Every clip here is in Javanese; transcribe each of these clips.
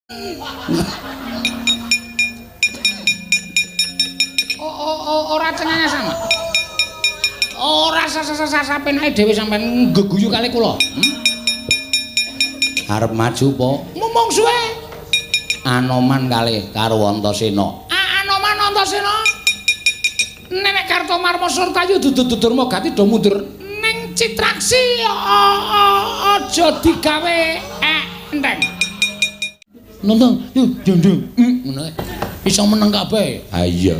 Ora cengengesan. Ora sasa penake dhewe sampean geguyu kali kula. Arep maju apa? Mumung suwe. Anoman kalih karo Antasena. Anoman Antasena. Nenek Kartomarma Surtayu dudu-dudurma gati do mundur ning Citraksi aja digawe enteng. Nonton dung dung ngono. Iso meneng kabeh. Ha iya.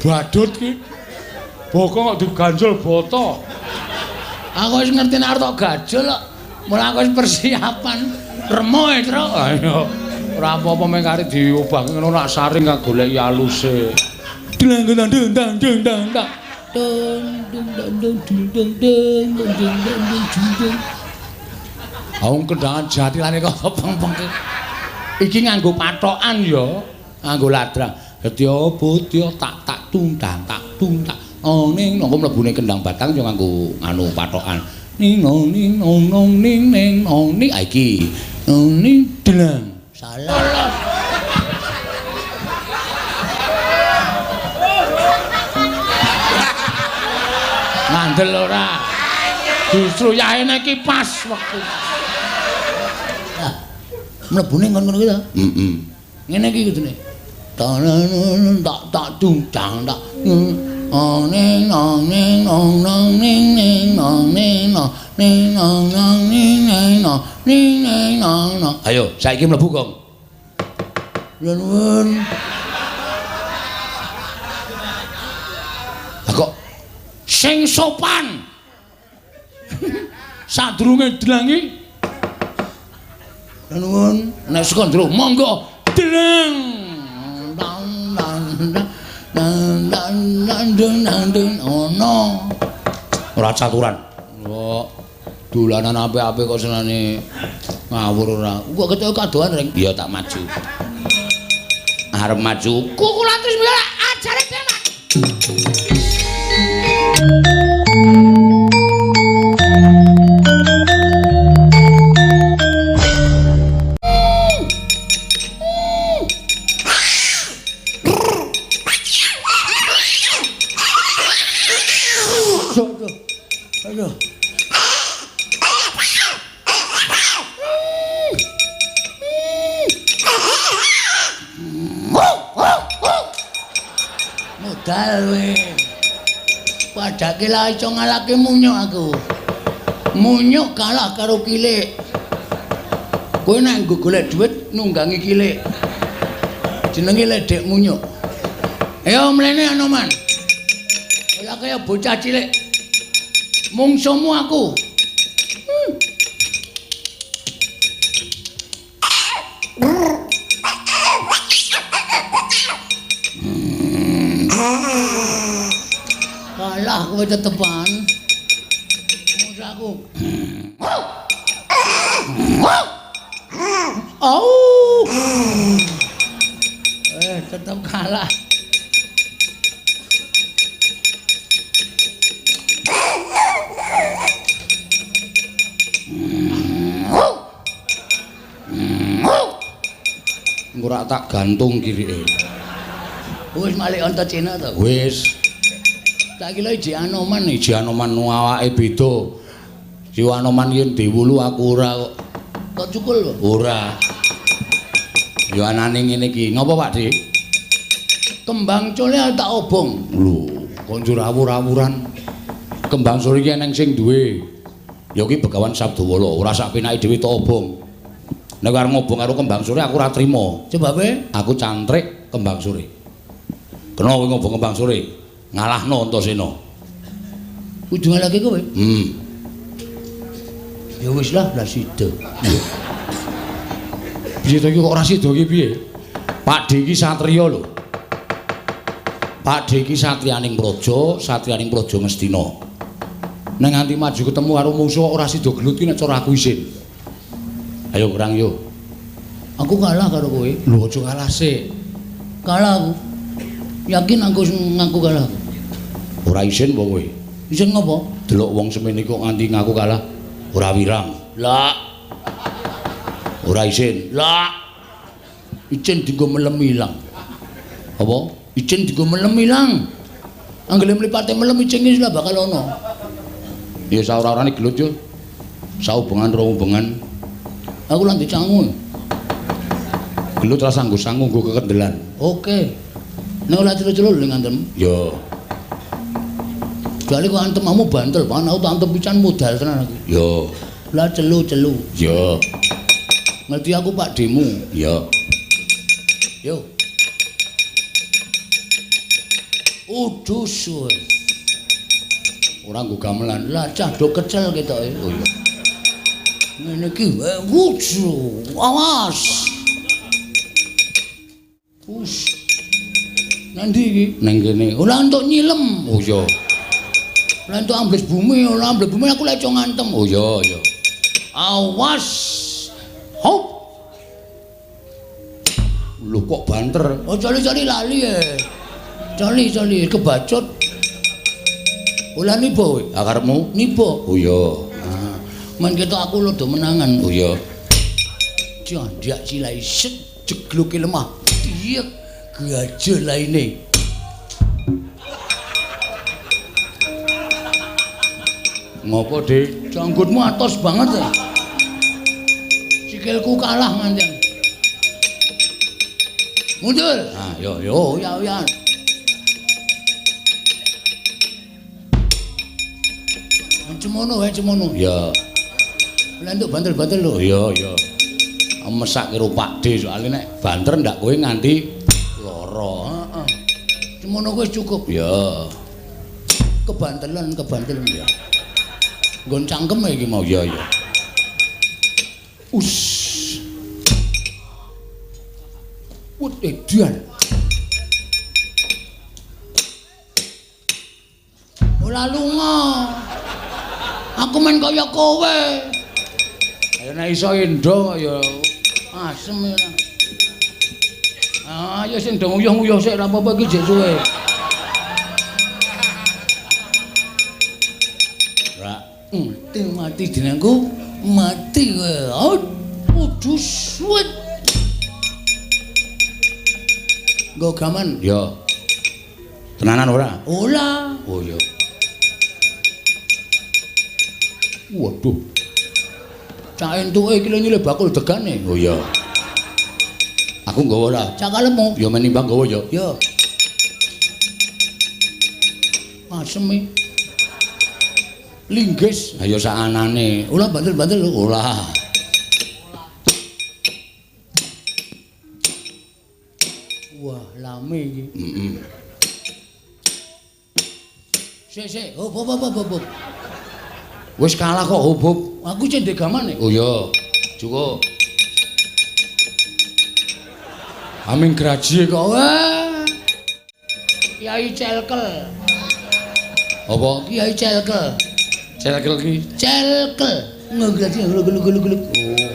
Badut ki. Bokong kok diganjul boto. Aku wis ngerti nek arep tok gajul kok. Mula aku wis persiapan remo e, Truk. Ayo. Ora apa-apa meng kari diobahke ngono nak saring kang goleki aluse. Dlang dang dang dang dang dang. Dong dong dong dong dong dong dong dong dong dong dong. Wong kendangan jatilane kok peng-peng. Iki nganggo patokan ya, nganggo ladrang. Setya bodya tak tak tungtang tak tungtak. Oh ning nang mlebune kendang batang yo nganggo anu patokan. Ning nong ning nong nong ning ning nong ning iki. Ning delang. Salah. Ngandel ora. Justru yaene iki pas wektu. Lah, mlebune ngono-ngono kuwi to? Heeh. Ngene iki kudune. Tak tak tungtang tak. Oh ning nong ning nong nong ning ning nong ning nong ning nong nong ning ning nong ning ning nong nong. Ayo, saiki mlebu, Gong. Nuwun. Lah kok sing sopan. Sadurunge dlangi. Nuwun. Nek saka njero monggo dlang. Dang dang dang dang dang dang dang dang ono. Ora caturan. Kok dolanan apik-apik kok senane ngawur ora. Kok ketok kadohan ring. Iya tak maju. Arep maju. Kukulan terus mila ajare demak. Aduh. Modal we. Padake lah iso ngalahke munyuk aku. Munyuk kalah karo kilik. Kowe nek nggo golek dhuwit nunggangi kilik. Jenenge ledek munyuk. Ayo mlene Anoman. Ora kaya bocah cilik. Mungsuhmu aku. Kalah kowe tetepan. Mungsuh aku. Au. Tetep kalah. Ora tak gantung kirike. Wis malik Antasena to? Wis. Tak kira iji Anoman. Iji Anoman awake beda. Si Anoman yen diwulu aku ora kok. Kok cukul kok? Ora. Ya anane ngene iki. Ngopo Pak Dik? Kembang cole tak obong. Lho, kok njur awur-awuran. Kembang sore iki eneng sing duwe. Ya iki Begawan Sabdawala, ora sak penake dhewe tak obong. Nek arep ngobong karo kembang sore aku ora trima. Sebabe? Aku cantrik kembang sore. Kena kowe ngobong kembang sore, ngalahno Antasena. Kudu ngalahke kowe? Ya wis lah, lah sida. Piye to iki kok ora sida iki piye? Pak D iki satriya lho. Pak D iki satriyaning praja, satriyaning praja Ngastina. Nek nganti maju ketemu karo mungsuh ora sida gelut ki nek cara aku isin. Ayo kurang yo. Aku kalah karo kowe. Lho aja kalah sik. Kalah aku. Yakin aku ngaku kalah. Ora isin apa kowe? Isin ngopo? Delok wong semene kok nganti ngaku kalah. Ora wirang. Lah. Ora isin. Lah. Icin dienggo melem ilang. Apa? Icin dienggo melem ilang. Anggere mripate melem icin iki lah bakal ana. Ya saora-orane gelut yo. Saubengan rong ubengan. Aku lan dicangu. Gelut ra sanggo sangu nggo kekendelan. Oke. Nek ora celu-celu lho ngantem. Ya. Jale kok antemamu bantel banget, aku tak antem pisan modal tenan aku. Ya. Lah celu-celu. Ya. Ngerti aku Pak Demu. Ya. Yo. Udus kowe. Ora nggo gamelan. Lah cah do kecel ketoke. Oh iya. Ngene iki wuju. Awas. Us. Nanti iki ning kene. Ora entuk nyilem. Oh iya. Ora entuk ambles bumi, ora ambles bumi aku lek ngantem. Oh iya iya. Awas. Hop. Lho kok banter? Oh coli-coli lali e. Coli-coli kebacut. Ora niba kowe. Ha karepmu? Niba. Oh iya. Ah. Men ketok aku lho do menangan. Oh iya. Jandak silai set jegluke lemah. Diyek gajah laine. Ngopo, Dik? Janggutmu atos banget ya. Sikilku kalah nganti. Mundur. Ah, yo yo ya ya. Cemono wae cemono. Ya. Lah entuk bantel-bantel lho. Iya iya. Mesake karo Pakde soalé nek banter ndak kowe nganti lara. Heeh. Cemono kuwi cukup. Ya. Kebantelan kebantelan ya. Nggon cangkem iki mau. Ya ya. Us. Wut edan. Ora lunga. Aku men kaya kowe. Ayo nek iso endo ya asem ya. Ah, ya sing do nguyuh-nguyuh sik ora apa-apa iki jek suwe. Ora mati mati jenengku mati kowe. Aduh suwet. Nggo gaman. Ya. Tenanan ora? Ora. Oh iya. Waduh. Cak entuke iki lho nyilih bakul degane. Oh iya. Aku nggawa ora? Cak kalemmu. Ya menimbang nggawa ya. Ya. Asem iki. Linggis. Ayo sakanane. Ora bantel-bantel lho. Ora. Wah, lame iki. Heeh. Sik sik, hop hop hop hop. Wis kalah kok hop hop. Aku cendhe gamane. Oh iya. Cukup. Aming graji kok. Wah. Kiai Celkel. Apa? Kiai Celkel. Celkel ki? Celkel. Ngegraji glug-glug-glug. Oh.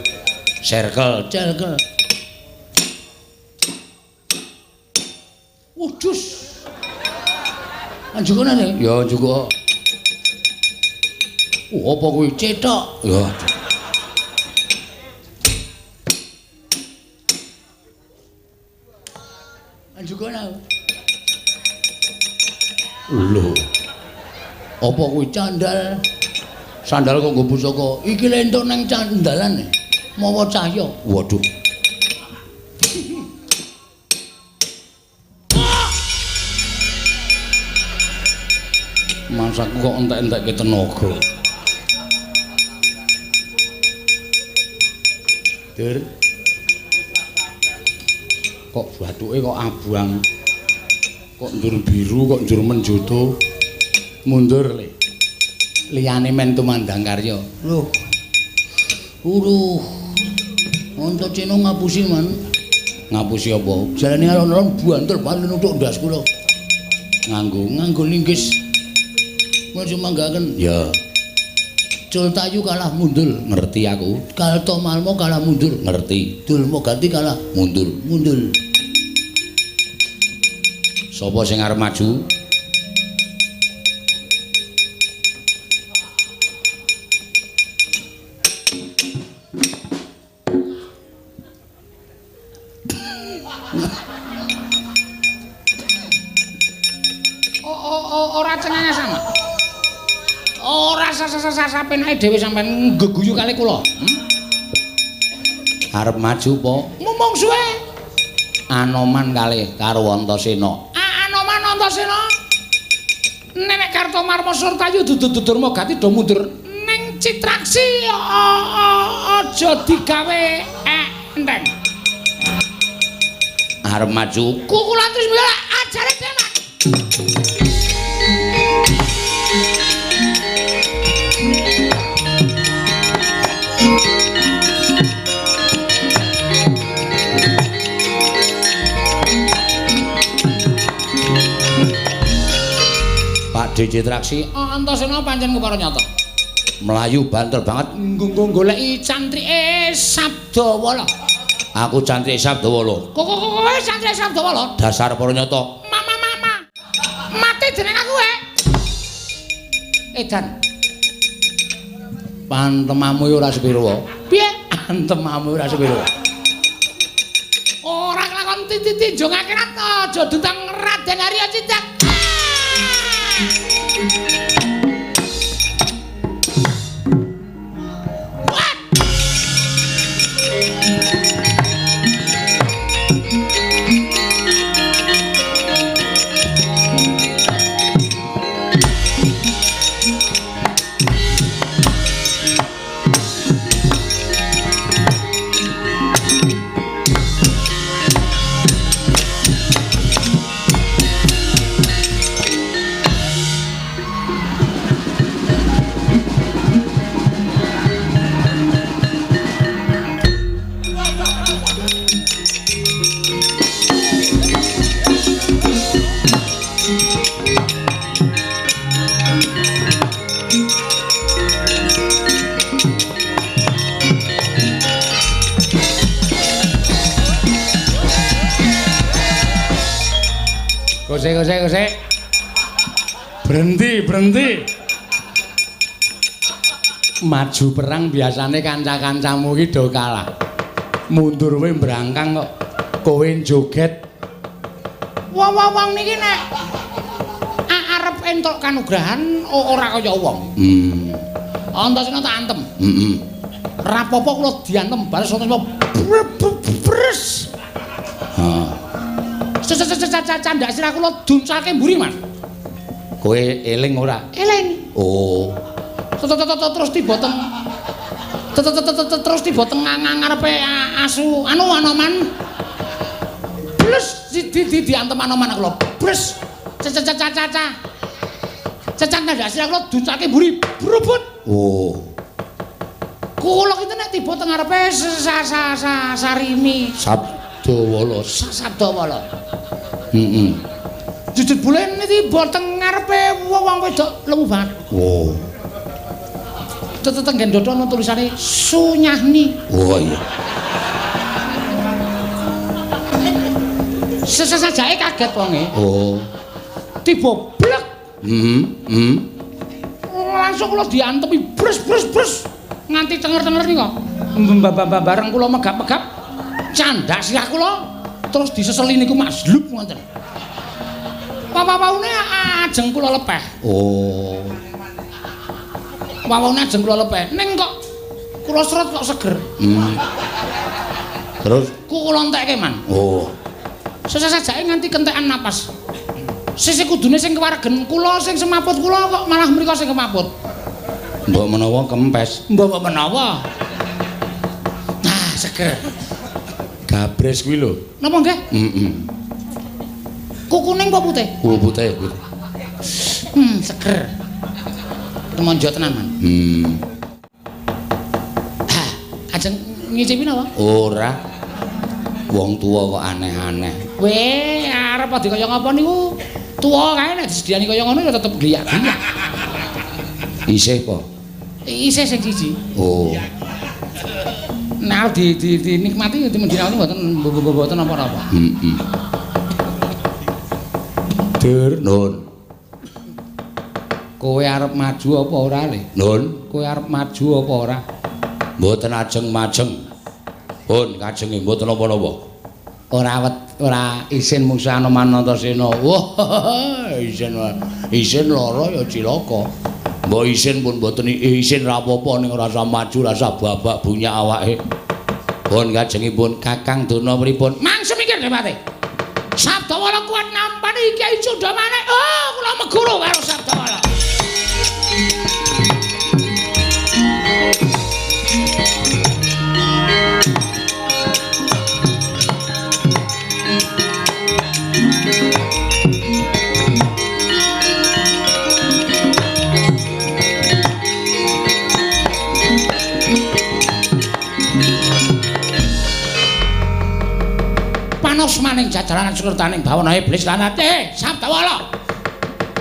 Circle. Celkel. Udus. Anjukane? Ya cukup. Oh, apa kuwi? Cetok. Ya. Anjukane. Lho. Apa kuwi candal? Sandal kok nggo pusaka? Iki lho entuk nang candalan. Mawa cahya. Waduh. Masaku kok entek-entekke tenaga. Dur. Kok bathuke kok abang. Kok njur biru, kok njur menjoto. Mundur le. Liyane men tumandang karya. Lho. Uruh. Antasena ngapusi, Man. Ngapusi apa? Jalane alon-alon banter banget nuthuk ndas kula. Nganggo nganggo linggis. Mun sumanggaken. Ya. Jultayu kalah mundur, ngerti aku. Kartomarma kalah mundur, ngerti. Dulmagati kalah mundur, mundur. Sapa sing arep maju? Ora cengengesan. Ora sapenake dhewe sampean geguyu kali kula. Arep maju apa? Mumung suwe. Anoman kalih karo Antasena. Anoman Antasena. Nenek Kartomarma Surtayu dudu Durmagati do mundur ning Citraksi aja digawe enteng. Arep maju. Kula terus ajare dhewe. Pak D. Citraksi, Antasena pancen kepara nyata. Melayu banter banget nggo goleki cantrike Sabdawala. Aku cantrike Sabdawala. Kok kowe cantrike Sabdawala? Dasar para nyata. Mama mama. Mati jeneng aku eh. Edan. Pantemamu ora sepiro. Piye? Antemamu ora sepiro. Ora kelakon tinjung akhirat aja dutang Raden Arya Cicak. Kosek. Berhenti. Maju perang biasane kanca-kancamu iki do kalah. Mundur kowe mbrangkang kok kowe joget. Wong-wong niki nek arep entuk kanugrahan ora kaya wong. Antasena tak antem. Heeh. Rapopo kula diantem bares Antasena bres. Heeh. Candak sirah kula duncalke mburi, Mas. Kowe eling ora? Eling. Oh. Terus tiba teng terus tiba teng ngarepe asu anu Anoman. Blus di diantem Anoman kula. Blus. Caca. Candak sirah kula duncalke mburi. Brubut. Oh. Kula ki nek tiba teng ngarepe Sarimi. Sabdawala. Sabdawala. Heeh. Jujur bulen tiba teng ngarepe wong wedok lemu banget. Oh. Teteng nggen dada ana tulisane Sunyahni. Oh iya. Sesajake kaget wonge. Oh. Tiba blek. Heeh. Langsung kula diantemi brus brus brus nganti cenger-cenger nika. Bareng kula megap-megap candak sirah kula terus diseseli niku mazlub ngoten. Wawaune ajeng kula lepeh. Oh. Wawaune ajeng kula lepeh. Ning kok kula seret kok seger. Terus kula entekke, Man. Oh. Sesajake nganti kentekan napas. Sisih kudune sing kewaregen kula sing semaput kula kok malah mriko sing kemaput. Mbok menawa kempes. Mbok menawa. Nah, seger. Gabres kuwi lho. Napa nggih? Heeh. Kuning apa putih? Kuku putih. Seger. Temonjo tenan, Man. Ha, ajeng ngicipi napa? Ora. Wong tuwa kok aneh-aneh. Weh, arep adi kaya ngapa niku? Tuwa kae nek disediani kaya ngono ya tetep gliyak-gliyak. Isih apa? Isih sing siji. Oh. Nek di dinikmati mendina mboten mboten napa-napa. Heeh. Dur, Nun. Kowe arep maju apa ora, Le? Nun, kowe arep maju apa ora? Mboten ajeng-majeng. Pun kajenge mboten napa-napa. Ora isin mungsuh Anoman Antasena. Wah, isin isin lara ya cilaka. Mbok isin pun mboten isin ra apa-apa ning ora usah maju, ora usah babak bunyak awake. Pun kajengipun Kakang Durna pripun? Mang semikir Depati. Sabdawala kuat nampani Kyai Cundamane. Oh, kula meguru karo Sabdawala. Panos maning jajaranan sukertaning bawana iblis lan ate Sabdawala.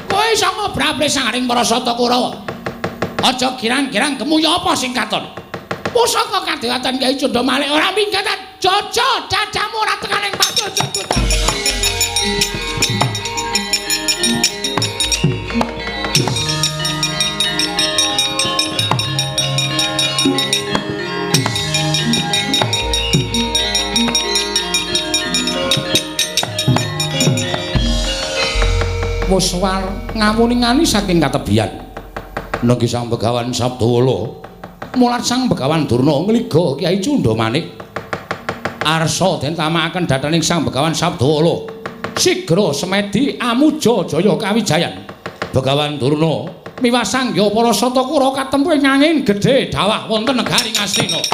Kowe iso ngobrablis saring para sata Kurawa. Aja girang-girang gemuya apa sing katon. Pusaka kadewatan Kyai Cundamalik ora minggatan. Jojo dadamu ora tekaning pacul. Wis ngawuningani saking katebian. Nanging Sang Begawan Sabdawala mulat Sang Begawan Durna ngliga Kyai Cundamalik. Arsa den tamakaken dhateng Sang Begawan Sabdawala. Sigra semedi amuja jaya kawijayan. Begawan Durna miwah sangya para sata Kurawa katempu ing angin gedhe dawah wonten negari Ngastina.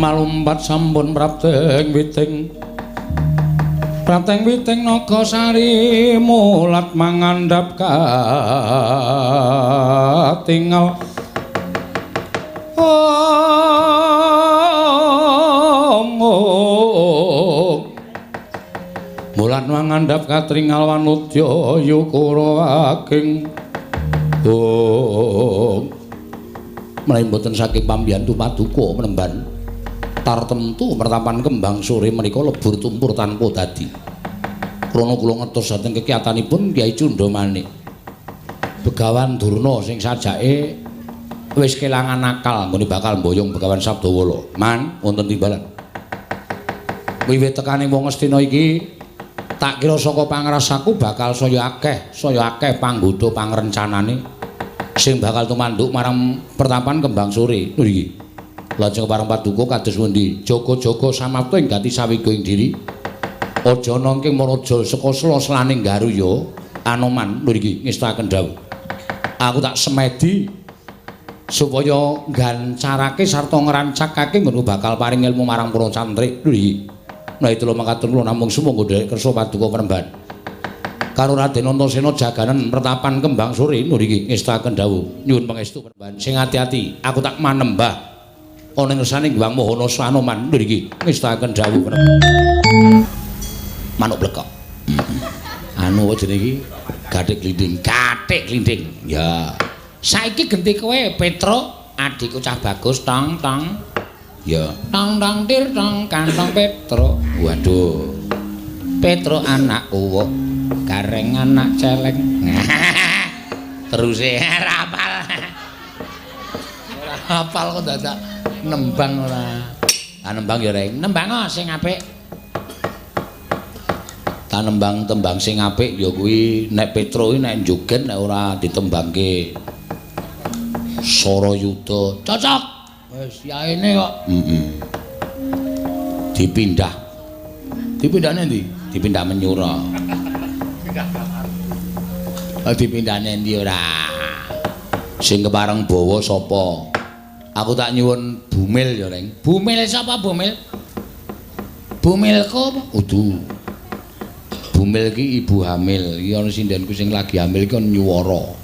Malumpat sampun prapteng witing prapteng witing Nagasari mulat mangandhap katingal mulat mangandhap katringal wanudya yukura ageng menawi mboten saking pambiyantu paduka menemban tartemtu mertapan kembang sore menika lebur tumpur tanpa dadi. Krana kula ngertos dhateng kekiyatanipun Kyai Cundamalik. Begawan Durna sing sajake wis kelangan akal nggone bakal mboyong Begawan Sabdawala. Man wonten timbalan. Wiwit tekane wong Ngastina iki tak kira saka pangrasaku bakal saya akeh panggodha pangrencanane. Sing bakal tumanduk marang pertapan Kembang Sore. Lho iki. Lajeng pareng paduka kados pundi? Jaga-jaga samapta ing gati sawiga ing diri. Aja nangking maraja saka sela-selaning garuya Anoman. Lho iki ngestaken dawuh. Aku tak semedi supaya nggancarake sarta ngrancakake nggon bakal paring ilmu marang para cantrik. Lho iki. Nah itu lho makaten kula namung sumangga nderek kersa paduka peremban. Karo Raden Antasena jaganen pertapan Kembang Sore. Lho iki ngestaken dawuh. Nyuwun pangestu peremban. Sing ati-ati, aku tak manembah ana ing ngersane Hyang Mahana Anoman. Lho iki ngestaken dawuh peremban. Manuk blekok. Anu apa jenenge iki? Gathik glinding. Gathik glinding. Ya. Saiki genti kowe Petro, adikku cah bagus tong tong. Ya. Tong tong tir tong kantong Petro. Waduh. Petro anak uwuk, gareng anak celeng. Teruse ora hafal. Ora hafal kok dadak nembang ora. Ah nembang ya Reng. Nembang sing apik. Ta nembang tembang sing apik ya kuwi nek Petro iki nek joget nek ora ditembangke Sarayuda. Cocok. Wis yaene kok. Heeh. Dipindah. Dipindahne ndi? Dipindah Menyura. Oh, dipindahne ndi ora? Sing kepareng bawa sapa? Aku tak nyuwun Bumil ya, Reng. Bumil sapa Bumil? Bumilku apa? Udu. Bumil iki ibu hamil. Iki ana sindenku sing lagi hamil iki nyuwara.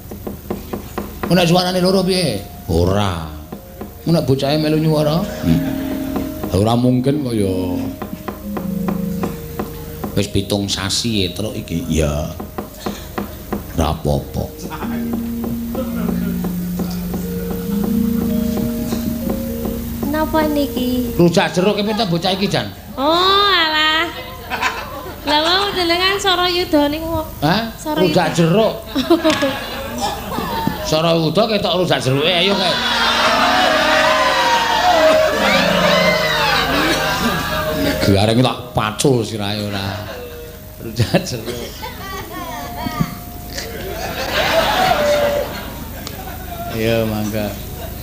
Nek suarane loro piye? Ora. Nek bocahe melu nyuwara? Ora mungkin kok ya. Wis 7 sasi truk iki. Ya. Ora apa-apa. Napa niki? Rujak jeruk ki ta bocah iki, Jan? Oh, alah. Lah wau delengan Sarayuda niku. Hah? Rujak jeruk. Sarayuda ketok rujak jeruke ayo kae. Gareng tak pacul sirahe ora. Rujak jeruk. Ayo mangga.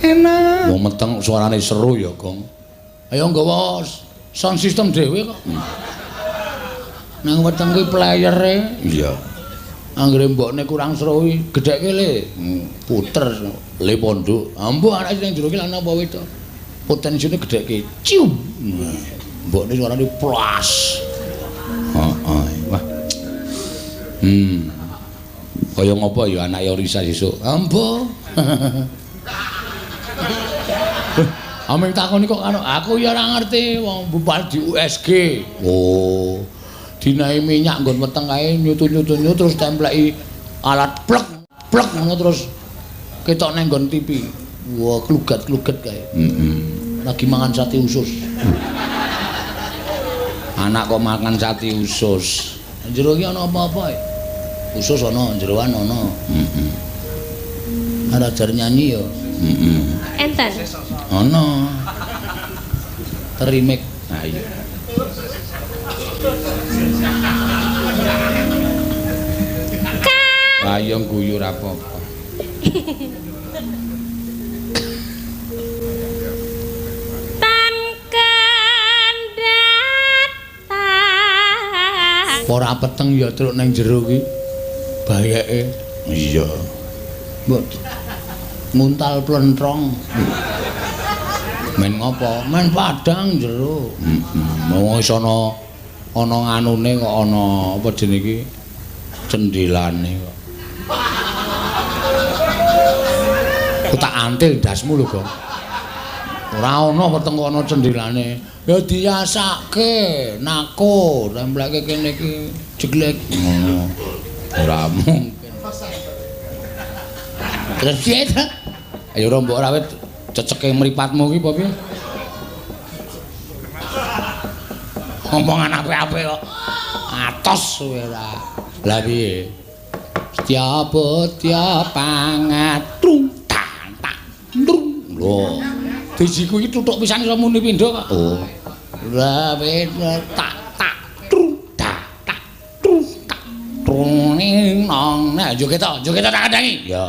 Enak. Wong meteng suarane seru ya, Gong. Ayo nggawa sound system dhewe kok. Nang weteng kuwi playere. Iya. Anggere mbokne kurang seru kuwi gedhekke le. Puter le pondok. Ambo anake sing jero ki lanang apa wedok? Potensine gedhekke. Cium. Mbokne suarane plas. Heeh. Wah. Kaya ngopo ya anake Orisa sesuk? Ambo. Aming takoni kok anu aku ya ora ngerti wong bupati di USG. Oh. Dinahi minyak nggon weteng kae nyutu-nyutu terus templeki alat plek plek ngono terus ketok nang nggon TV. Wah, klugat-kluget kae. Heeh. Lagi mangan sate usus. Anak kok makan sate usus. Jero iki ana apa-apa e? Usus ana, jeroan ana. Heeh. Ora ajar nyanyi ya. Heeh. Enten. Ana. Terimik. Ha iya. Ayo guyu ra apa-apa. Tan kendhat. Ora peteng ya truk nang jero ki. Bayeke. Iya. Mbok nguntal plentrong. Men ngopo? Men padang jero. Heeh. Wong iso ana ana nganune kok ana apa jenenge iki? Cendelane kok. Aku tak antil ndasmu lho, Gong. Ora ana weteng kok ana cendelane. Ya diasake, nako, templeke kene iki jeglek. Ngono. Ora mungkin. Terus piye ta? Ayo ora mbok rawit ceceke mripatmu ki apa piye? Omongan apik-apik kok. Atos kowe ora. Lah piye? Setya bodya pangatrung tan tak ndrung. Lho, dijiku iki tutuk pisan iso muni pindho kok. Oh. Lah tak tak trung ta tak trung tak trung ning nong. Nah, joget to, joget tak kandhani. Ya.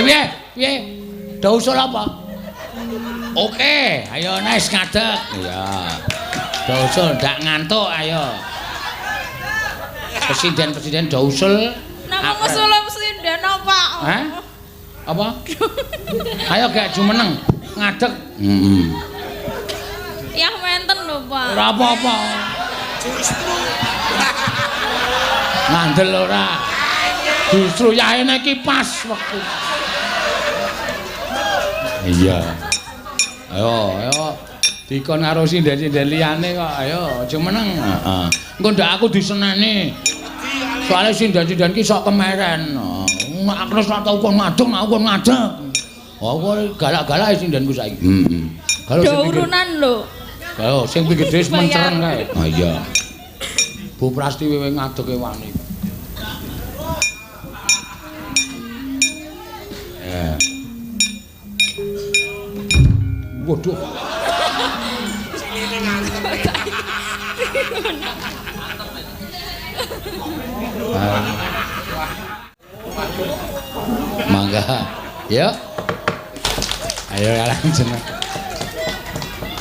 Piye? Piye? Do usul apa? Oke, ayo nice ngadeg. Iya. Do usul ndak ngantuk ayo. Presiden-presiden do usul. Napa usul presiden apa? Hah? Apa? Ayo gak jumeneng, ngadeg. Heeh. Ya menten lho, Pak. Ora apa-apa. Justru ngandel ora. Justru yaene iki pas wektu. Iya. Ayo, ayo. Dikon karo sinden-sinden liyane kok. Ayo, aja meneng. Heeh. Engko ndak aku diseneni. Soale sinden-sinden ki sok kemeren. Nek aku wis tau kon ngadeg, aku kon ngadeg. Oh, aku galak-galak sindenku saiki. Heeh. Kalau sing urunan lho. Kalau sing pinggir dhewe mencereng kae. Ha iya. Bu Prastiwi wewe ngadege wani. Ya. Waduh. Mangga. Yuk. Ayo lanjut.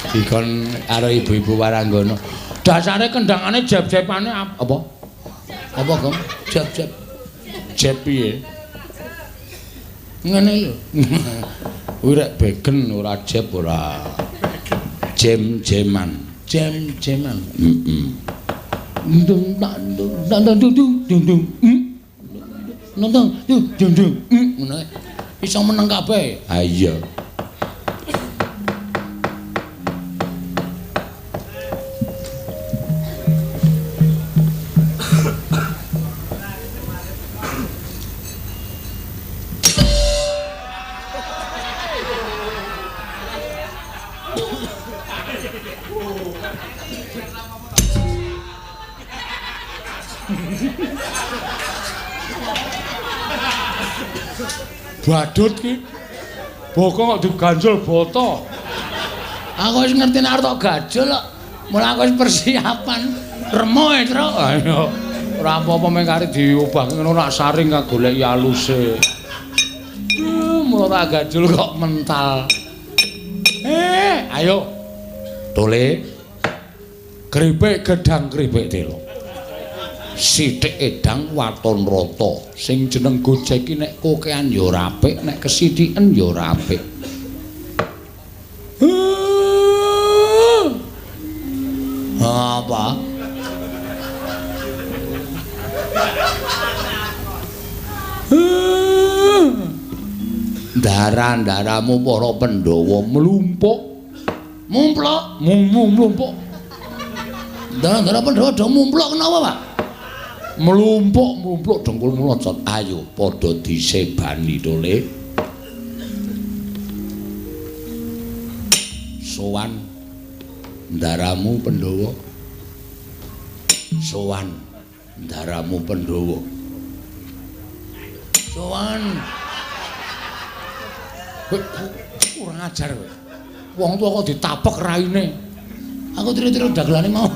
Dikon karo ibu-ibu waranggono. Dasare kendangane jeb-jebane apa? Apa, Gong? Jeb-jeb. Jeb piye? Ngene lho. Kuwi rek begen ora jeb ora. Jem-jeman. Jem-jeman. Heeh. Ndung tak ndung tak ndung dung dung dung. Nonton dung dung dung. Ngono. Iso meneng kabeh. Ha iya. Badut ki. Bokong kok diganjul boto. Aku wis ngerti nek arep tok gajul kok. Mula aku wis persiapan remo e, Truk. Ayo. Ora apa-apa meng kari diubah ngono rak saring kang goleki aluse. Mula tak gajul kok mental. Ayo. Tole. Kripik gedang kripik telo. Sithik edang waton rata. Sing jeneng Gojek iki nek kokean ya ora apik, nek kesithiken ya ora apik. Apa? Ndara-ndaramu para Pandhawa mlumpuk. Mumplok, mlumpuk. Ndara-ndara Pandhawa do mumplok kenapa, Pak? Mlumpuk-mlumpuk dengkul mlocot. Ayo padha disebani tole. Sowan ndaramu Pandhawa. Sowan ndaramu Pandhawa. Sowan. Kowe kurang ajar kowe. Wong tuwa kok ditapek raine. Aku tiru-tiru dagelane mau.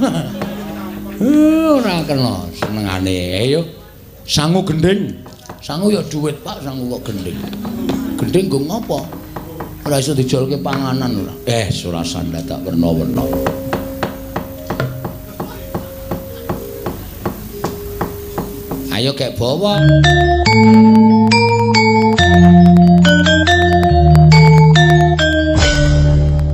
Ora kena senengane. Ayo sangu gending. Sangu ya duit, Pak, sangu kok gending. Gending nggo ngopo? Ora iso dijolke panganan ora. Ora sandadak werna-werna. Ayo kek bawa.